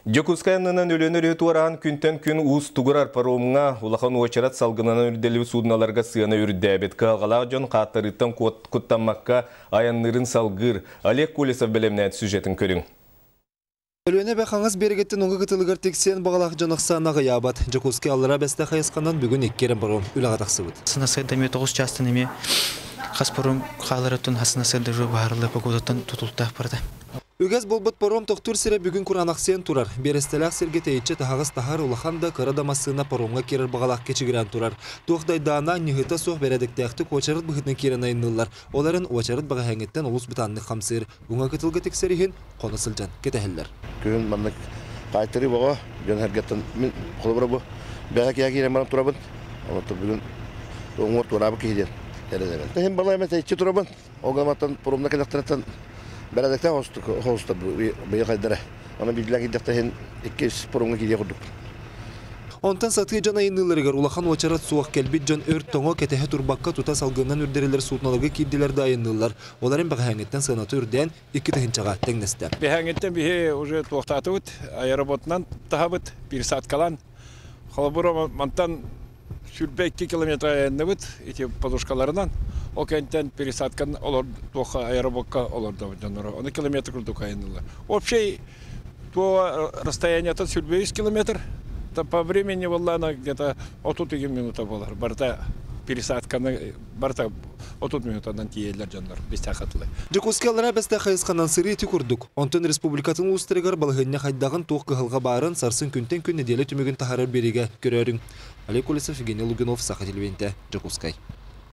Дьокуускай аннынан Өлүөнэ өрүһү туораан күнтэн күн уустугурар паромҥа улахан уочарат салгынынан үрдэлибит суудуналарга сыана үрдээбит. Кыһалҕалаах дьон хааттарыыттан куттаммакка айанныырын салгыыр. Олег Колесов бэлэмнээн сюжетын көрүҥ. Өлүөнэ эбэ хаҥас биэрэгиттэн уҥа кытылыгар тиксиэн баҕалаах дьон ахсаана аҕыйаабат. Дьокуускай Аллараа Бэстээх хайысханан бүгүн икки эрэ паром үлэҕэ тахсыбыт. Сына эмиэ 9 чаастан эмиэ хас паром хааларыттан хасына сырда баһарылы погодаттан тутултаах барда. Үгэс буолбут паром тохтуур сирэ бүгүн кураанахсыйан турар. Биэрэстэлээх сиргэ тэйиччи таһаҕас таһар улахан да, кыра да массыына паромҥа киирэр баҕалаах кэчигирээн турар. Туох да айдаана, анньыһыыта суох бэрээдэктээхтик уочарат быһыытынан киирэн айанныыллар. Ол эрэн уочарат бэҕэһээҥҥиттэн олус бытааннык хамсыыр. Уҥа кытылга тиксэр иһин хоно сылдьан кэтэһэллэр. Күһүн маннык хаайтарыы боҕо дьон сэргэттэн мин холобура бу бэҕэ киһи киирэн баран турабын. Онтон бүгүн уҥуор туораабыт киһи диэн эрэнэбин. Иһин балай эмэ тэйиччи турабын. Ол гынан паромна кэлэхтэртэн бэрээдэктээх хоһустар быйыл хайдара. Онон биирдилээн киирдэхтэрин иккис паромҥа киириэх курдук. Онтон сатыы дьон айанныыларыгар улахан уочарат суох кэлбит дьон өр тоҥо кэтэһэ турбакка тута салгынынан үрдэрилэр судноларга киирдилэр да айанныыллар. Ол эрэн бэҕэһээҥҥиттэн сыаната үрдээн 2 тыһыынчаҕа тэҥнэстэ. Бэһээҥҥиттэн биһи уже туохтаатыбыт, аэроботунан таһабыт, пересадкалаан. Холобура, мантан 22 километр айанныбыт ити подушкаларынан. Ол кэнтэн пересадкан олор туохха аэробокка олордобут дьонноро. Оны километр курдук айаннылар. Общий то расстояние 23 километр. По времени буоллаана где-то 30 минута болар. Барыта пересадканы барыта 30 минутанан тиийэллэр дьоннор бистахатлы. Дьокуускай Аллараа Бэстээх хайысханан сырыы ити курдук. Онтон республикатын улуустарыгар балаһыанньа хайдаҕын, туох кыһалҕа баарын сарсын күнтэн күн нэдиэлэ түмүгүн таһаарар биэриигэ көрөөрүҥ. Олег Колесов, Евгений Лугинов, Саха телевидениетэ, Дьокуускай.